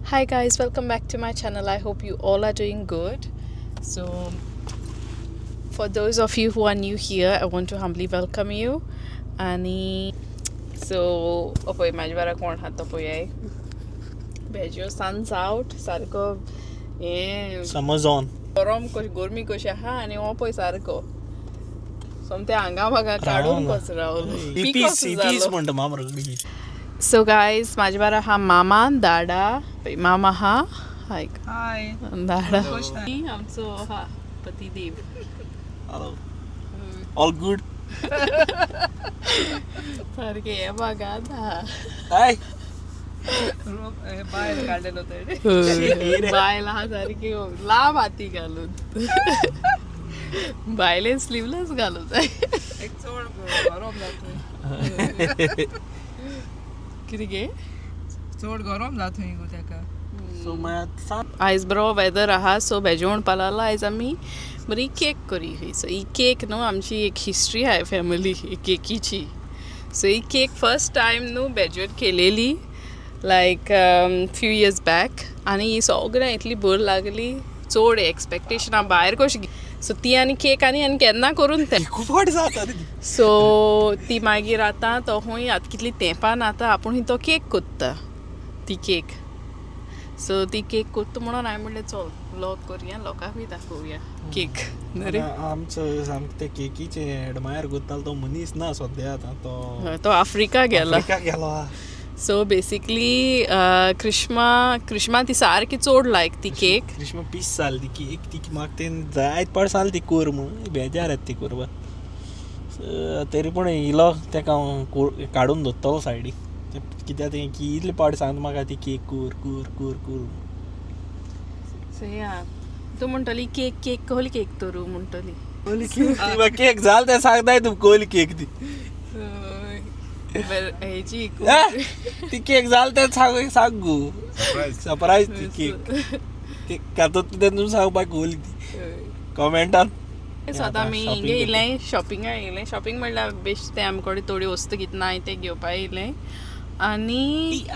Hi guys, welcome back to my channel. I hope you all are doing good. So for those of you who are new here, I want to humbly welcome you. आणि so पळय म्हाजे बारा कोण आहा तो पळय भेजो sons out सारको हें समज ऑन गरम कशी गरमी कशी आहा आनी हो पळय सारको सोमते हांगा म्हाका काडून कसो रावलो इपीस इपीस म्हणटा माम रगडी. सो गायज म्हाजे बारा आहा मामा दाडा मामा आहा हाय हाय दाडा आमचो आहा पतीदेव. All good. सारकें हें बघा आतां. हाय. बायल काडलेलो तेणे. बायल आहा सारकी लांब हाती घालून बायलेन स्लीवलेस घालूं जाय. एक चड गरम जाता. कितें गे? चड गरम जाता गो तेका. सो मागीर आयज बरो वेदर आहा सो भेजो म्हणपा लागलो आयज आमी बरी केक करी खंय. सो ही केक न्हू आमची एक हिस्ट्री आहा फॅमिली केकीची. सो ही केक फर्स्ट टायम न्हू बेजोर केलेली लायक फ्यू इयर्स बॅक आनी ही सगळ्यांक इतली बरी लागली चड एक्सपेक्टेशना भायर कशी. सो ती आनी केक आनी आनी केन्ना करून तें खूब फावटी जाता रे ती. सो ती मागीर आतां तो खूंय आतां कितली तेंपान आतां आपूण तो केक कोत्ता ती केक. सो ती केक कोत्ता म्हणून हांवें म्हणलें चल व्लॉग करुया लोकांकूय दाखोवया केक न्हू रे. आमचो सामकें ते केकीचे एडमायर करतालो तो मनीस ना सद्या आतां तो हय, तो आफ्रिका गेला. आफ्रिका गेलो आहा. सो बेसिकली क्रिश्मा क्रिश्मा ती सारकी चड लायक ती केक. क्रिश्मा पीस जाली ती केक ती म्हाका तेणें जायत पाट सांगली ती कर म्हणून बेजार येता ती करपाक. तरी पूण इलो तेका हांव काडून दवरतलो सायडीक कित्याक तें कितले पाट सांगता म्हाका ती केक कर कर कर कर. सो या तूं म्हणटली केक केक कहली केक तरू म्हणटली. कोहली केक ती केक जाल तें सांगताय तूं कोहली केक ती. बरें हेजी ती केक जाल तें सांग सांग गो सरप्रायज ती केक ती तातूंत तूं सांग बाय कोहली ती कमेंटान. सो आतां आमी हिंगा येयलें शॉपिंगाक येयलें. शॉपिंग म्हणल्यार बेश्टें आमचे कडेन थोडी वस्तू कितें नाय तें घेवपाक येयलें आनी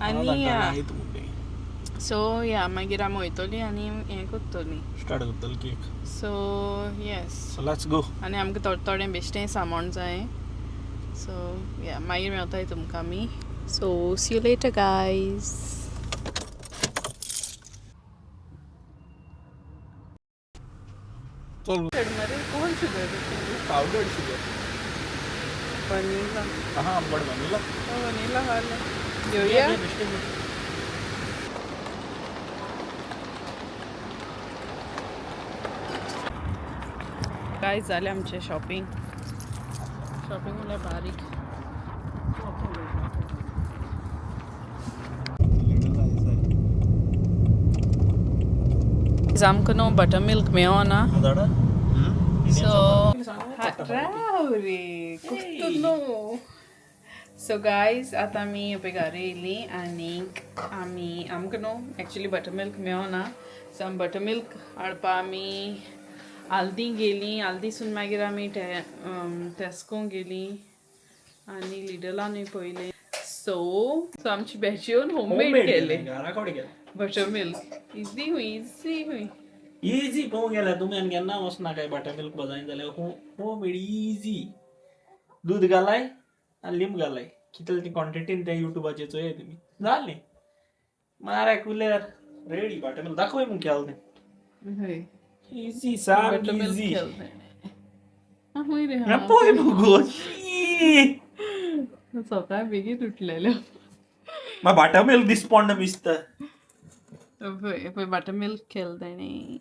आनी सो या मागीर आमी वयतलीं आनी हें करतलीं स्टार्ट करतलो cake. So yes so let's go. आनी आमकां थोडें थोडें बेश्टें सामान जाय. सो या मागीर मेवताय तुमकां आमी. So see you later guys. चल कोण शुगर? Powder sugar. Vanilla. हा आंबट व्हॅनिला. वनिला घाल घेवया. काय जालें आमचें शॉपिंग. शॉपिंग म्हणल्यार बारीक. आमकां न्हू बटर मिल्क मेवना. सो राव रे न्हू. सो गायज आतां आमी पळय घरा येयलीं आनीक आमी आमकां न्हू एक्चुली बटर मिल्क मेवना. सो आमी बटर मिल्क हाडपा आमी आल्दी गेलीं. आल्दीसून मागीर आमी टेस्को गेलीं आनी लिडलानूय पळयलें. सो सो आमची बेजोन होममेड केलें घरा कडेन गेलें बटर मिल्क. इजी हुई इजी हुई इजी पळोवंक गेल्यार तुमी आनी केन्ना वचना काय बटर मिल्क बजाय जाल्यार होममेड इजी. दूद घालाय आनी लिंब घालाय कितले ती क्वॉन्टिटीन तें युट्यूबाचेर चोयाय तुमी जालें माराय कुल्यार रेडी बटर मिल्क. दाखय मग केलें तें. हय इजी सामकें बटर मिल्क इजी. केलें हुई रे. हा पळय मगो सकाळ बेगीन उठलेलो. मागीर बटर मिल्क दिसपडना दिसता. पळय पळय बटर मिल्क केलें तेणें.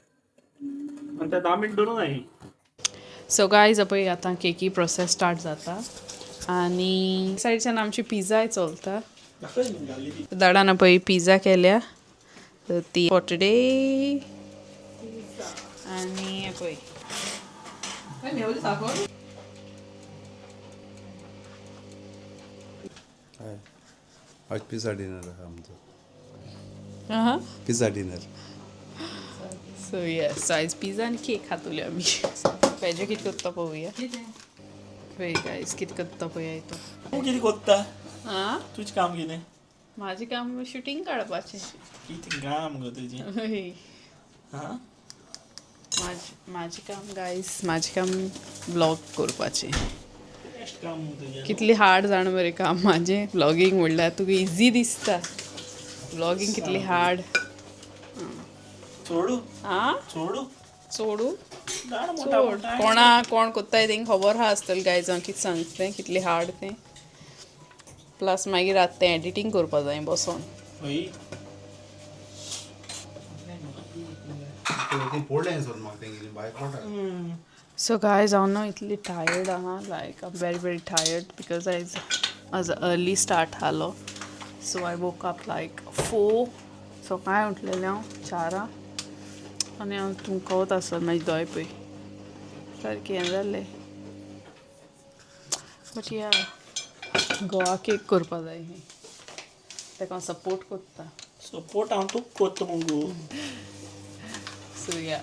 आनी ते 10 मिनट दवरूं जाय. सो गायज पळय आतां केकी प्रोसेस स्टार्ट जाता आनी सायडच्यान आमची पिझ्झाय चलता. दाखय घाली ती. दाडान पळय पिझ्झा केल्या ती फॉर टुडे आनी पळय साखर. हाय, आज पिझ्झा डिनर आहा आमचो. आहा पिझ्झा डिनर. सो येस आयज पिझ्झा आनी केक खातली आमी. वेजो कितें करता पळोवया. पळय गायज कितें करता पळया तो. तूं कितें कोत्ता? आं तुजें काम कितें? म्हाजें काम शुटींग काडपाचें. कितें काम गो तुजें? हय. हा. म्हाजें काम गायज, म्हाजें काम ब्लॉग करपाचें. बेस्ट काम तुजें. कितली हार्ड जाण मरे काम म्हाजें. व्लॉगींग म्हणल्यार तुका इजी दिसता, व्लॉगींग कितली हार्ड. चोडू. आं. चोडू. चोडू. जाण मोठा चोड मोठा. कोणा कोण कोत्ताय तेंका खबर आहा आसतलें गायज, हांव कितें सांगता तें कितलें हार्ड तें. प्लस मागीर आतां तें एडिटींग करपा जाय बसोन. हय. पोडलें सोद म्हाका तेंगेली बायक पोटा. सो गायज, हांव न्हू इतली टायर्ड आहा, like I very very tired because आयज आज अर्ली स्टार्ट जालो. So I woke up like 4, सकाळीं उठलेलें हांव 4. आनी हांव तुमकां कळत आसत म्हाजे दोळे पळय सारकें हें जालें. बट या, गोवा केक करपा जाय हें, ताका हांव सपोर्ट कोत्ता. सपोर्ट हांव तुका कोत्ता मुगो. सो या,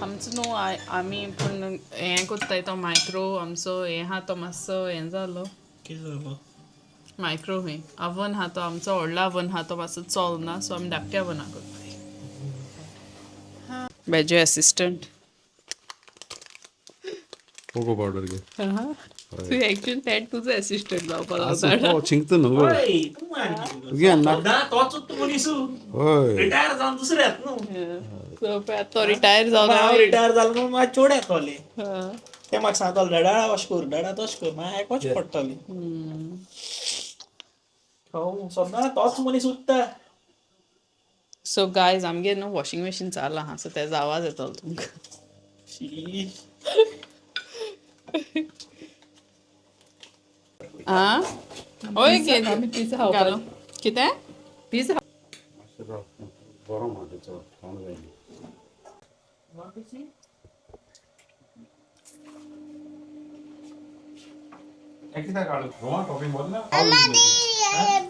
आमचो न्हू आमी पूण हें कोत्ताय तो मायक्रो आमचो हें आहा तो मातसो हें जालो. कितें जालो? मायक्रो हें ओवन आहा तो आमचो व्हडलो ओवन आहा तो मातसो चलना, सो आमी धाकट्या ओवना कोत्ताय. बेजो एसिस्टंट. कोको पावडर घे. तूं एक्चुअली तें तुजो एसिस्टंट जावपा लागता. हो चिंकता न्हू गो. हय, तूं आनी घे ना. सदां तोच तूं मनीसू. हय. रिटायर जावन दुसरे येत न्हू. सो पळय आतां तो रिटायर जावन हांव रिटायर जालो म्हणून म्हाका चेडे येतोले. ते म्हाका सांगताले डडाळा अशें कर, डडा तशें कर, मागीर आयकोच पडटलें. हो, सदां तोच मनीस उरता. सो गायज, आमगेर न्हू वॉशिंग मशीन चालू आहा, सो तेजो आवाज येतलो तुमकां. शी. आं, हय. आमी पिझ्झा खावपाक. घालो कितें? पिझ्झा. बरो म्हाका चड खावंक जाय. कित्याक काडलो गोवा टॉपिंग बोल ना.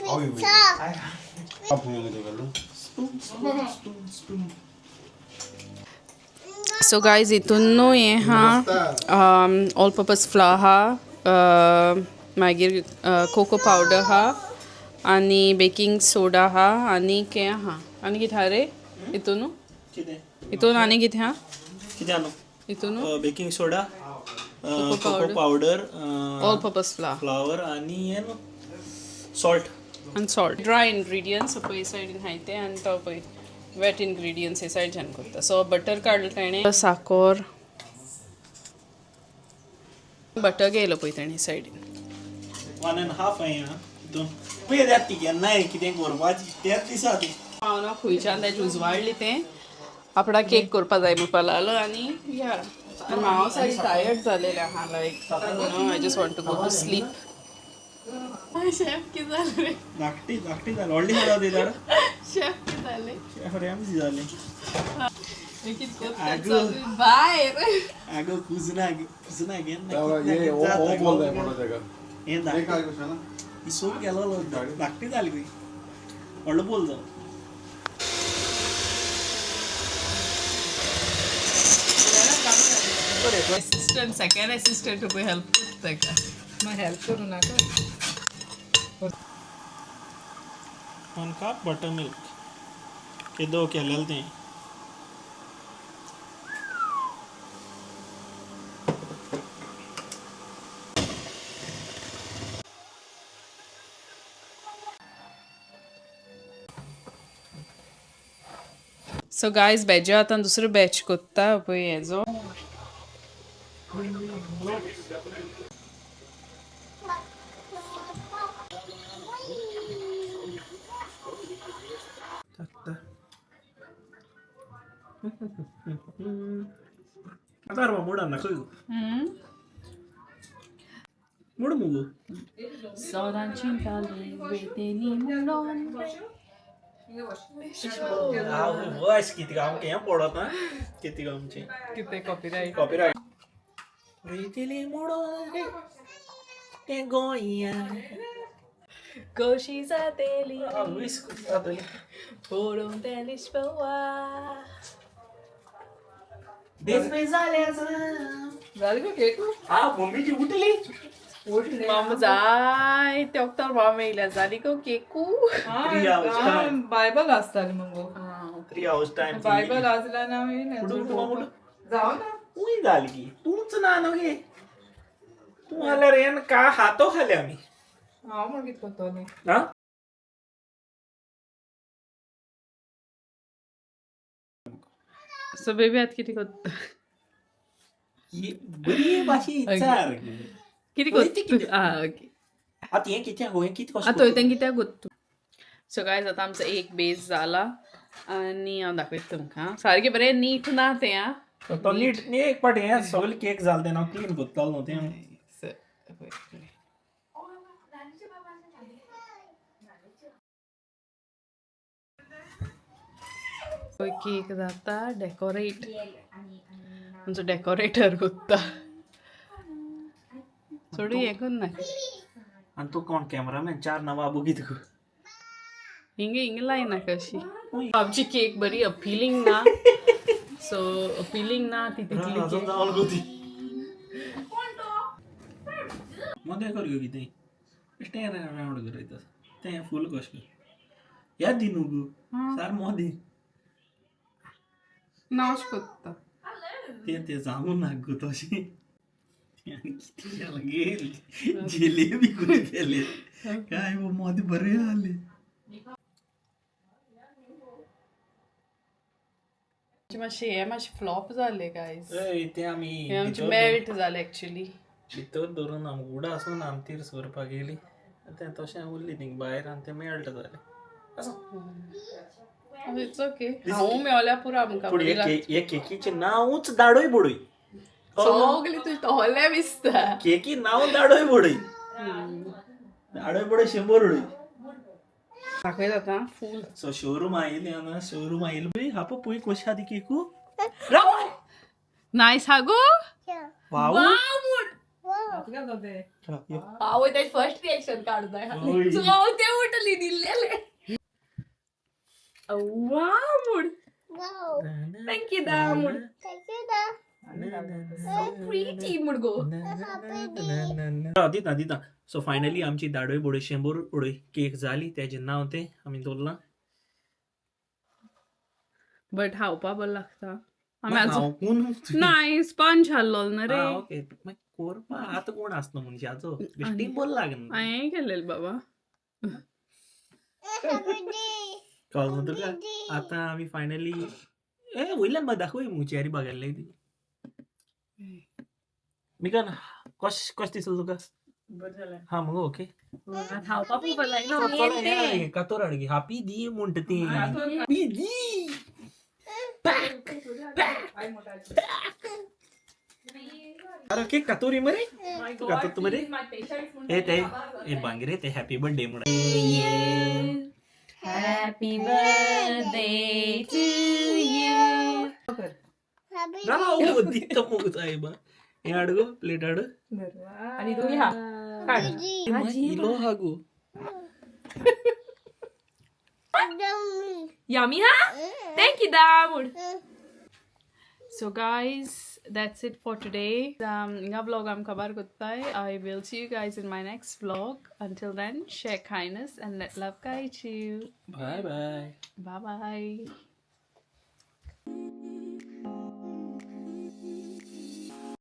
How you make? Spoon spoon spoon spoon. So guys, हितून न्हू हें आहा, ऑल पर्पज फ्लावर आहा, मागीर कोको पावडर आहा आनी बेकींग सोडा आहा आनी हें आहा. आनी कितें आहा रे हितून? कितें? हितून आनी कितें आहा? कितें न्हू? हितून baking soda, cocoa powder. Powder, all purpose flower. Flower आनी हें न्हू सॉल्ट. आनी सॉल्ट. ड्राय इन्ग्रिडियंट्स पळय सायडीन आहाय ते, आनी तो पळय वेट इन्ग्रिडियंट्स हे सायडच्यान करता. सो बटर काडलें तेणें, साकोर, बटर घेयलो पळय तेणें सायडीन. वन एंड हाफ हें आं हितून पळय ती केन्नाय कितें करपाची तेच दिसा ती. हांव ना खंयच्यान तेजें उजवाडलें तें, आपणा केक करपा जाय म्हणपा लागलो. आनी या, आनी हांव सारकें टायर्ड जालेलें आहा, like I just want to go to sleep. Chef, कितें जालें रे? धाकटी धाकटी जाली, व्हडली जाता ती दाड. शेफ, कितें जालें? शेफ रॅम्सी जाली. हे कितें करता? आगो. भायर. आगो, कुजना कुजना केन्ना. ये ओ ओ बोल जाय पडो तेका. हें धाकटी. ना. हिसोब केलो, धाकटी जाली खंय, व्हडलो बोल जावं. असिस्टंट, सेकंड असिस्टंट पळय हेल्प करता ताका. मागीर हेल्प करूं नाका. 1 कप बटर मिल्क केदो केलेलें तें. सो गायज, बेजो आतां दुसरो बॅच कोत्ता पळय हेजो. आतां मोडा नाका गो, मोड मुगो. सदांची वेतेली म्हणून. हांव वॉयस कितें आमकां हें पडत आं कितें आमचें. कितें कॉपीरायट? कॉपीरायट. रेतीली मोडोन रे तें गोंया. कशी जातेली. लुईस जातली. पळोवन तें लिश्पवा. बेस बेस जालें. जालें गो केक? हा, मम्मीची उठली. मामा जाय ते वखदार मामा येयल्या जाली गो Keku. Three hours time. Bible आसतालें मगो. 3 hours time. Bible आसल्यार आमी जाव ना. तूंय घाल की तूंच ना न्हू गे. तूं जाल्यार येन का हातो खाले आमी. हांव म्हण कितें करतलें? हा. सो बेबी आतां कितें करता? ही बरी भाशी विचार. कितें पळय ती करता? कितें. आं ओके. आतां हें कित्याक गो, हें कितें कशें आतां वयता कित्याक गोत्तू. सो गायज आतां आमचो एक बेस जाला आनी हांव दाखयता तुमकां. सारकें बरें नीट ना तें आं. तो नीट न्ही, एक पाट हें सगळें केक जालें तें हांव क्लीन करतालो न्हू तें. केक जाता डेकोरेट. आमचो डेकोरेटर कोत्ता चडूय हें करना. आनी तूं कोण कॅमेरामॅन चार नवा बघीत गो. हिंगा हिंगा लायनाका अशी. आमची केक बरी अपिलींग ना. सो अपिलींग ना ती तितली. अजून जावल गो ती मदें कर गो कितें बेश्टें रावंड करयता तें फूल कशें कर ह्या दी न्हू गो सार मोदें. नाश कोत्ता. तें तें जावूं नाका गो तशें. आनी कितें जालां गे, जिलेबी करून केले काय गो, मोदें बरें जालें. मातशें हें मातशें फ्लॉप जालें गायज. तें आमी हें आमचें मेल्ट जालें एक्चुली. भितर धरून आम उडा आसून आम तीर्स व्हरपाक गेली तें तशें उरली थिंग भायर आनी तें मेल्ट जालें. आसूं. It's okay. हांव मेवल्या पुरो आमकां. पूण हे केकीचें नांवूच दाडोय बोडय. सगळें तुजें तोहलें दिसता. केकी नांव दाडोय बोडय. दाडोय बोडय 100 उडय. दाखयता आतां फूल. सो शोरूम आयिल्लें ना, शोरूम आयिल्लें पळय हापो पळय कशी आहा ती केकू. नायस हा गो. वाव. आवय तेजें फर्स्ट रिएक्शन काडताय. ते उठली दिल्लेले वा मुड. Thank you दा मुड. सो प्रीटी मुड गो. दिता दिता. सो फायनली आमची दाडोय बोडय 100 उडय केक जाली. तेजें नांव तें आमी दवरलां. बट खावपा बरें लागता. आमी आजून हांव कोण? नाय स्पंज हाडलो ना रे. ओके, मागीर कोरपा आतां कोण आसना मनशाचो बेश्टी बरें लागना. हांवें केलेलें बाबा. कळ्ळें तुका? आतां आमी फायनली ए वयल्यान मागीर दाखोवया मुगो चेरी बागेल्ले ती. मिकान कशें कशें दिसलें तुका? बरें जालें. हा मगो ओके. खावपा पळोवपा लागना. कातोर हाड हापी दी म्हणटा ती. हापी दी. पॅक पॅक. अरे केक कातोरी मरे, तू कातोर मरे. ए ते ए बांगरे ते हॅपी बर्थडे म्हणून. Happy birthday to you. राव दिता मुगो सायबा. हें हाड गो प्लेट हाड. आनी तुमी हा काड. इलो हा गो. Yummy, huh? Thank you, Damud. So guys, that's it for today. Nga vlog am kabar goodbye. I will see you guys in my next vlog. Until then, share kindness and let love guide you. Bye bye. Bye bye.